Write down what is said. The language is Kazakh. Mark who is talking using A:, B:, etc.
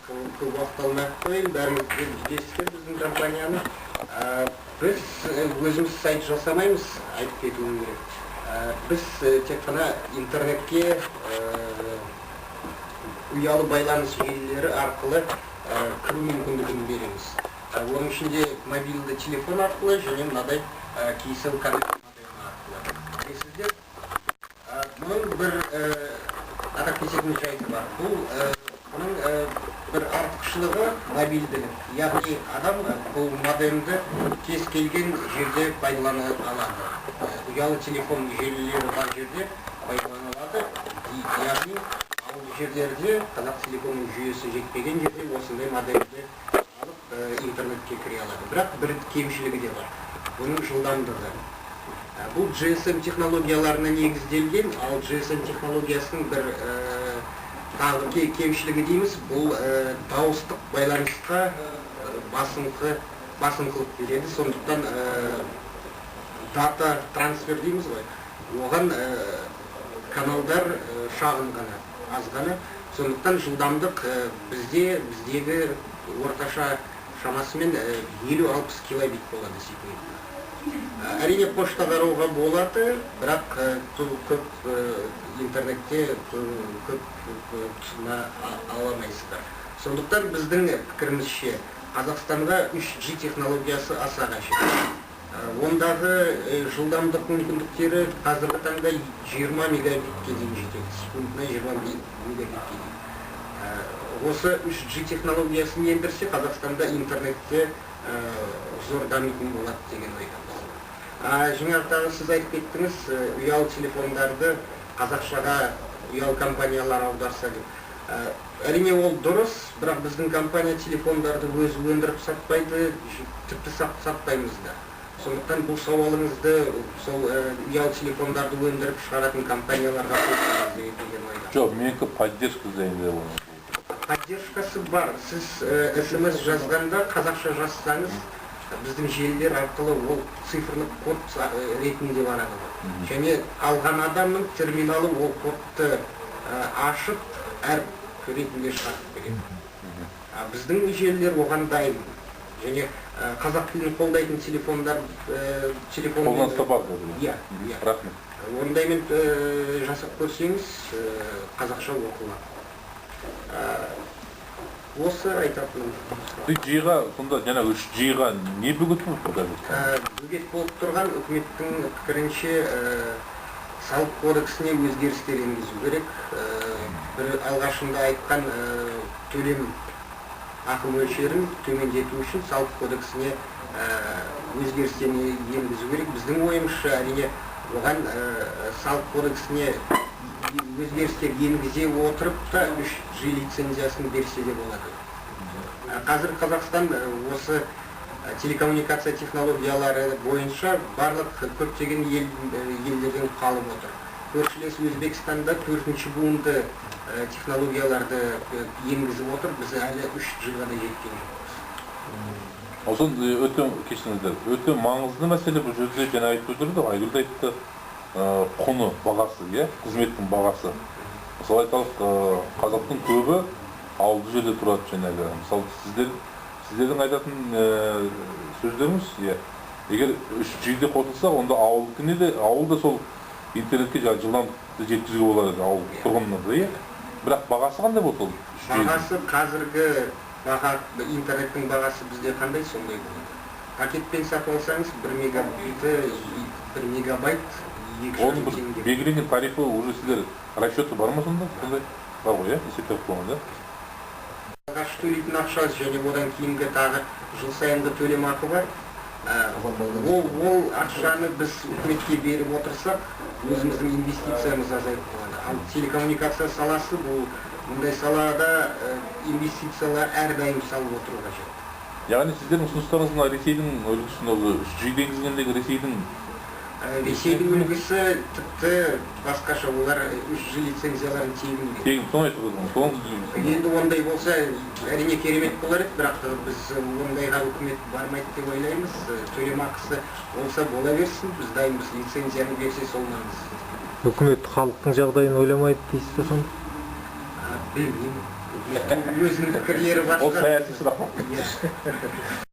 A: Көп уақыт алмай ақ қояйын, бәріңіз білесіздер біздің компанияны. Біз өзіміз сайт жасамаймыз, айтып кетуім керек. Біз тек қана интернетке ұялы байланыс желілері арқылы кіру мүмкіндігін береміз. Оның ішінде мобильді телефон арқылы және мынадай Kcell Connect модемі арқылы. Білесіздер, бұның бір атап кететін жайты бар. Бұның бір артықшылығы мобильділік. Яғни адам бұл модемді кез келген жерде пайдалана алады. Ұялы телефон желілері бар жерде пайдалана алады. Яғни ауыл жерлерде Қазақтелекомның жүйесі жетпеген жерде осындай модемді алып, интернетке кіре алады. Бірақ бір кемшілігі де бар. Бұның жылдамдығы. Бұл GSM технологияларына негізделген, ал GSM технологиясының бір тағы кемшілігі дейміз, бұл дауыстық байланысқа басымқылық береді. Сондықтан дата трансфер дейміз ғой, оған каналдар шағын ғана, аз ғана. Сондықтан жылдамдық біздегі орташа шамасымен 50-60 килобит болады секундына. Әрине, пошта қарауға болады, бірақ көп интернетте көп тұтына ала алмайсыздар. Сондықтан біздің пікірімізше, Қазақстанға 3G технологиясы аса қажет. Ондағы жылдамдық мүмкіндіктері қазіргі таңда 20 мегабитке дейін жетеді, секундына 20 мегабитке дейін. Осы 3G технологиясын ендірсе, Қазақстанда интернетте зор дамитын болады деген ойдамыз. Жаңағы тағы сіз айтып кеттіңіз, ұялы телефондарды қазақшаға ұялы компаниялар аударса деп. Әрине, ол дұрыс, бірақ біздің компания телефондарды өзі өндіріп сатпайды, тіпті сатпаймыз да. Сондықтан бұл сауалыңызды сол ұялы телефондарды өндіріп шығаратын компанияларға қойсаңыз деген ойдамын.
B: Жоқ, менікі поддержка жайында оның.
A: Поддержкасы бар. Сіз СМС жазғанда қазақша жазсаңыз, біздің желілер арқылы ол цифрлық код ретінде барады ғой. Және алған адамның терминалы ол кодты ашып, әріп ретінде шығарып береді. Біздің желілер оған дайын. Және қазақ тілін қолдайтын телефондар телефон
B: Қолданыста бар қазір.
A: Иә.
B: Рахмет.
A: Ондаймен жасап көрсеңіз, қазақша оқылады. Осы айтатыным.
B: 3G-ға сонда, жаңа 3G-ға не бөгет болып тұр қазір?
A: Бөгет болып тұрған, үкіметтің пікірінше, салық кодексіне өзгерістер енгізу керек. Бір алғашында айтқан төлем ақы мөлшерін төмендету үшін салық кодексіне өзгерістер енгізу керек. Біздің ойымызша, әрине, оған салық кодексіне өзгерістер енгізе отырып та 3G лицензиясын берсе де болады. Қазір Қазақстан осы телекоммуникация технологиялары бойынша барлық көптеген елдерден қалып отыр. Көршілес Өзбекстанда төртінші буынды технологияларды енгізіп отыр, біз әлі 3G-ға да жеткен жоқпыз.
B: Осын өте, кешіріңіздер, өте маңызды мәселе бұл жерде жаңа айтып өтірді, Айгүл де айтты, құны, бағасы, иә, қызметтің бағасы. Мысалы, айталық, қазақтың көбі ауылды жерде тұрады жаңағы. Мысалы, сіздердің айтатын сөздеріңіз, иә, егер 3G-де қосылса, онда ауылдікіне де, ауыл да сол интернетке жаңағы жылдамдықты жеткізуге болады ауыл тұрғынына да, иә. Бірақ бағасы қандай болды ол 3G-дің?
A: Бағасы, қазіргі баға, интернеттің бағасы бізде қандай, сондай болады. Пакетпен сатып алсаңыз, 1 мегабиті, 1 мегабайт екі
B: Оның
A: жарым
B: бір
A: теңге.
B: белгіленген тарифі уже сіздер расчеты бар ма сонда? Сондай бар ғой, иә, есептеп қойған да?
A: Алғаш төлейтін ақша және одан кейінгі тағы жыл сайынғы төлемақы бар. Ол ақшаны біз үкіметке беріп отырсақ, өзіміздің инвестициямыз азайып қалады. Ал телекоммуникация саласы, бұл мұндай салада инвестициялар әрдайым салып отыру қажет.
B: Яғни сіздердің ұсыныстарыңыз мына Ресейдің үлгісін, осы 3G енгізгендегі Ресейдің
A: Ресейдің үлгісі тіпті басқаша, олар 3G лицензияларын тегін береді.
B: Тегін, соны айтып отырмын, соның үлгісін.
A: Енді ондай болса, әрине, керемет болар еді, бірақ біз ондайға үкімет бармайды деп ойлаймыз. Төлемақысы болса, бола берсін, біз дайынбыз, лицензияны берсе, сол маңызды.
C: Үкімет халықтың жағдайын ойламайды дейсіз ба сонда?
A: Білмеймін. Үкіметтің өзінің пікірлері
B: Ол
A: басқа.
B: саяси сұрақ.
A: Иә.